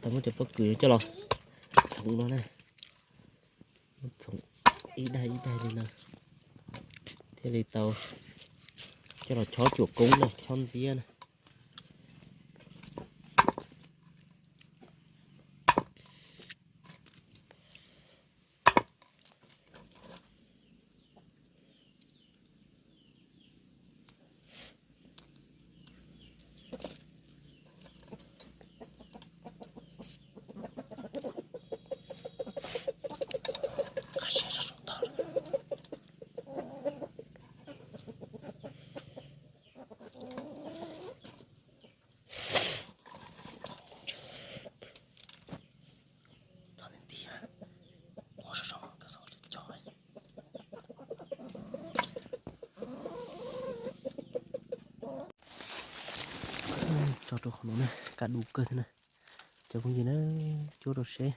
Tau muab cov pob kws coj los txhoov no na, txhoov ib daig ib daig li no, thiaj li tau coj los chob cuam koob na, chob ntxiab na. Tso rau qhov no na, kaj dub kawg thiab na. Cov phooj ywg na, cuab rau seb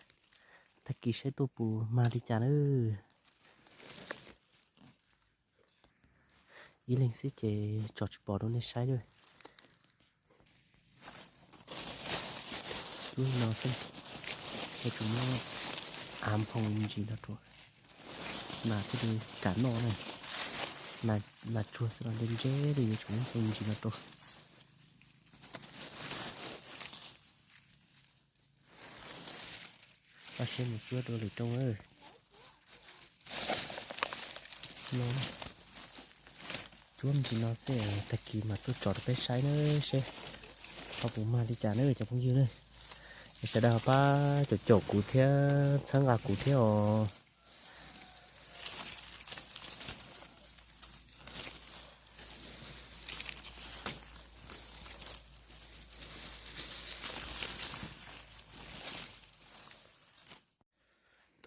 tag kis seb tuaj puas mag li cas na. Ib leeg xwb ces tso tsis pom rau nej saib li. Cuab no xwb, yuav tsum muab av nphoo me ntsis no rau, nas thiaj li kam noj na. Nas tsuag xwb los nte ntseb li, yuav tsum muab nphoo me ntsis no rau. Koj seb mus cuab dua lwm rooj. No, cuab me ntsis no xwb, tag kis mas tuaj tsom rau peb saib na, seb ho puas mag li cas na cov phooj ywg na. Es sawv daws ho pab caum caum kuv thiab txhawb nqa kuv thiab os.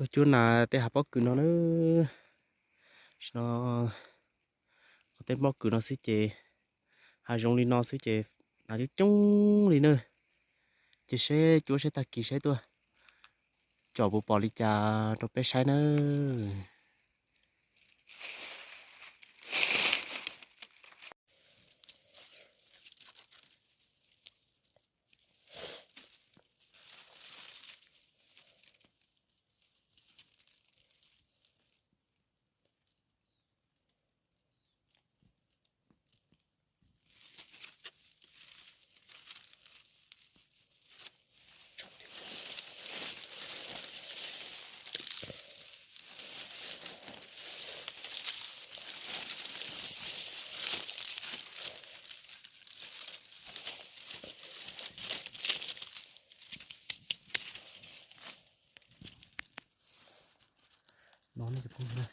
Tuaj cuab nas tej hav pob kws no na. Tam sim no qhov tej pob kws no xwb ces, hav zoov li no xwb ces nas coob coob li na. Ces seb cuab seb tag kis seb tuaj tsom puas pom li cas rau peb saib nawb. No ne cov phooj ywg,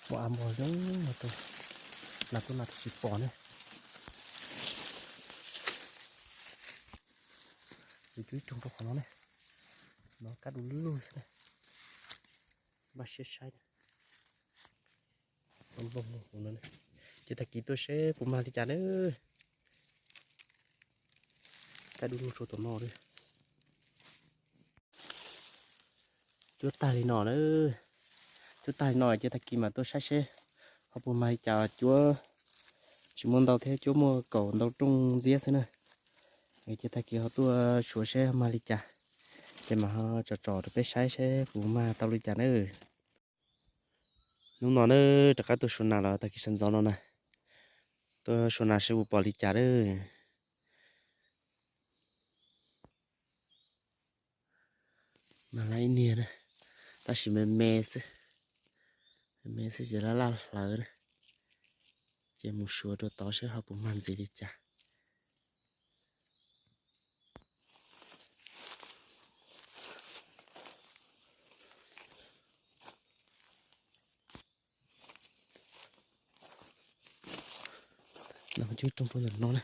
muaj av npog zoo no rau, nas tuaj nas tsis pom ne. Yuav cuab ib rooj rau qhov no ne, no kab du lug xwb ne. Npaj siab saib. Ces tag kis tuaj seb puas mag li cas na. Kab du lug rau tom no. Cuab tag li no na, cuab tag li no ces tag kis mam tuaj saib seb ho puas mag li cas. Cuab tsis muaj ntau thiab, cuab muaj kaum ntau rooj ntxiab xwb na. Ces tag kis ho tuaj suav seb mag li cas, ces mam ho tsom tsom rau peb saib seb puas mag tau li cas na. Hnub no na, rov qab tuaj suav nas los tag kis sawv ntxov no na, tuaj suav nas seb puas pom li cas na. Mag laj ib niag na, tab sis me me xwb, me me xwb ces laj laj hlawv na. Ces mus suav rau tod seb ho puas mag ntxiv li cas. Cuab rooj rau ntawm no na,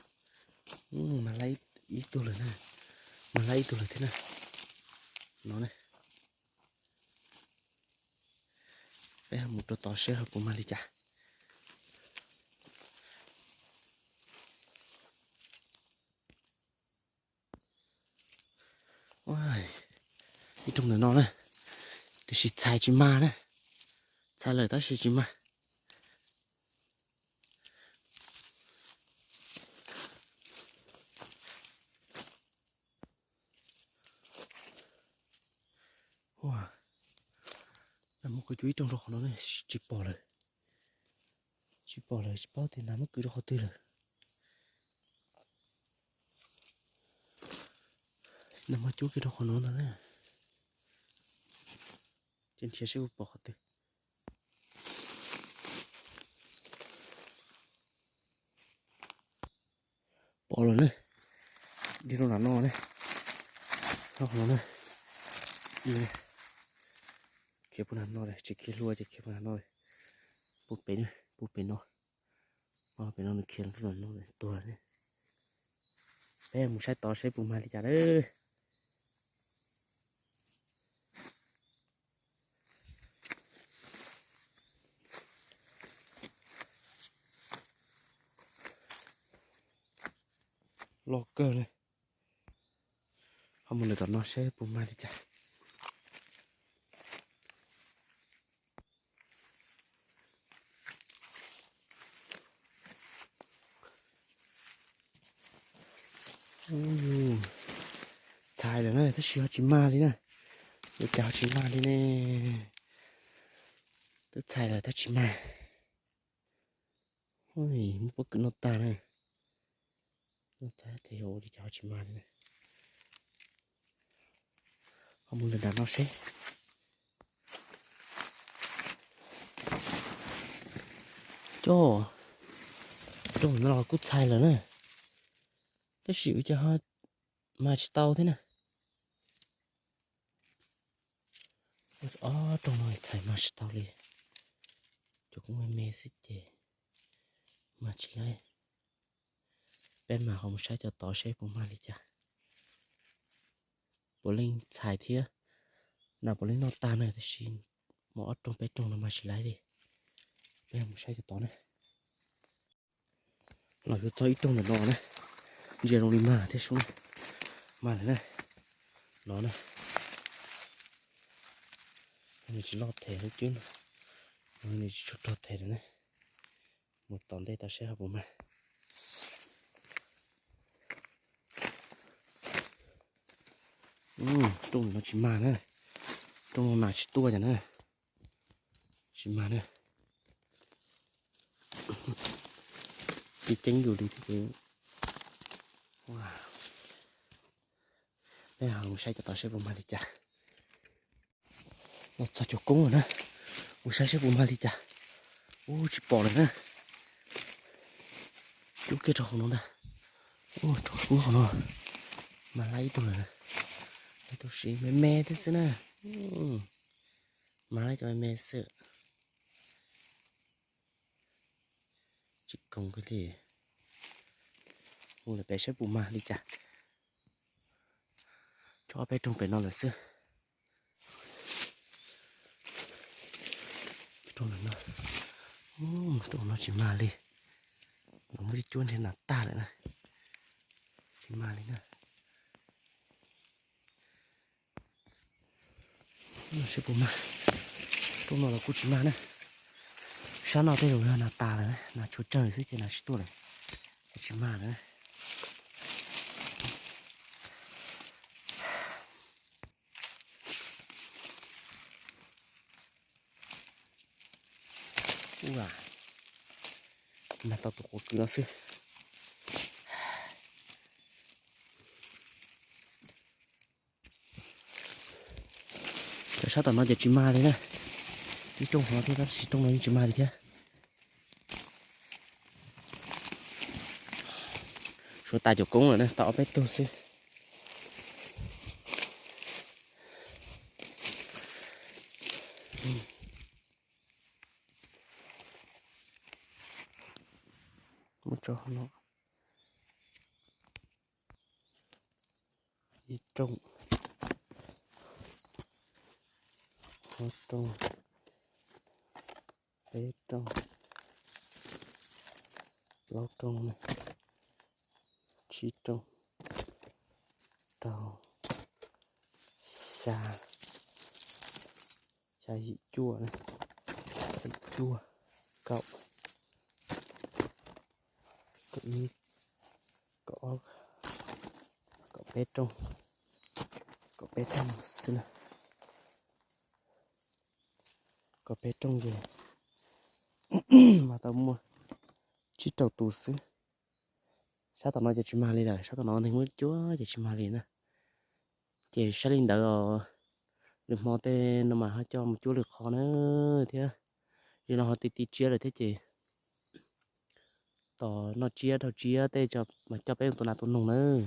mag laj ib tug lawm na, mag laj ib tug lawm thiab na. No ne, peb mus rau tod seb ho puas mag li cas. Ib rooj ntawm no na, tiam sis txhais tsis mag na, txhais lawm tab sis tsis mag. Muab kiag ib rooj rau qhov no ne, tsis pom lawm. Tsis pom lawm, tsis paub tias nas muab kwv rau qhov twg lawm. Nas muab cuab kiag rau qhov no ntag na. Ces nrhiav seb puas pom qhov twg. Pom lawm na. Dhia rau nram no ne. Qhov no na. Khiav puag nram no, tsis khiav hlua ces khiav puag nram no. Puag pem, puag pem no. Pem no nws khiav rau nram no tuag ne. Peb mus saib tod seb puas mag li cas lawm. Loj kawg li. Ho mus lawm tom no seb puas mag li cas. Txhais lawm na tab sis ho tsis mag li na. Ua cas ho tsis mag li ne? Twb txhais lawm tab tsis mag. Muab pob kws noj tag na. Noj tag tes ua li cas ho tsis mag li na. Ho mus lawm nram no seb. Coj, rooj no los kuj txhais lawm na. Tab sis ua cas ho mag tsis tau thiab na. Ob rooj no txhais mag tsis tau li. Cov koob me me xwb ces mag tsis laib. Peb mam ho mus saib cov tod seb puas mag li cas. Puav leej txhais thiab, nas puav leej noj tag na tab sis muaj ob rooj peb rooj no mag tsis laib li. Peb mus saib cov tod na. Los yuav txog ib rooj ntawm no na. Ntsia zoo li mag thiab sub. Mag lawm na. No na. Nws tsis loj them lub cwb no. Nws tsis tshua rog them lawm na. Mus tom ntej tod seb ho puas mag. Rooj no tsis mag na. Rooj no nas tsis tuaj cas na. Tsis mag na. Tsis ceeb yus li thiab ces. Peb ho mus saib cov tod seb puas mag li cas. Los txog cov koob lawm na. Mus saib seb puas mag li cas. Ub, tsis pom lawm na. Cub kiag rau hauv no ntag. Ub, rau kub hauv no. Mag laib ib tug lawm. Ib tug siv me me thiab xwb na. Mag laib cov me me xwb. Tsis koom kiag li. Mus lawm pem saib puas mag li cas. Tso ob peb rooj pem no lawm xwb. Rooj no, rooj no tsis mag li. Los muab cub cuab nrhiav nas tag lawm na. Tsis mag li na. Seb puas mag. Rooj no los kuj tsis mag na. Sab no tej zaum yog nas tas lawm, nas tshuav tsawg xwb ces nas tsis tuaj lawm. Ces tsis mag lawm. Ua, mag tau tus quav kwv no xwb. Cov sab tom no ces tsis mag li na. Ib rooj no thiab tab sis rooj no yeej tsis mag li thiab. Suav tas cov koob lawm na, tau ob peb tug xwb. Muab tso no. Ib rooj, ob rooj, peb rooj, plaub rooj, tsib rooj, rau, xya, xya yim cuaj, yim cuaj, kaum, kaum ib, kaum ob, kaum peb rooj, kaum peb rooj xwb na. Kom peb rooj ces mas tau muaj tsib rau tus xwb. Sab tom no ces tsis mag li lawm, sab tom no neeg muaj cuab ces tsis mag li na. Ces saib li ntawd os, lwm hmo tej no mas ho coj mus cuab lwm qhov na thiab. Zaum no ho ti ti tsiab lawm thiab ces tos noj tsiab dhau tsiab tej mas coj peb mus tua nas tua noog nawb.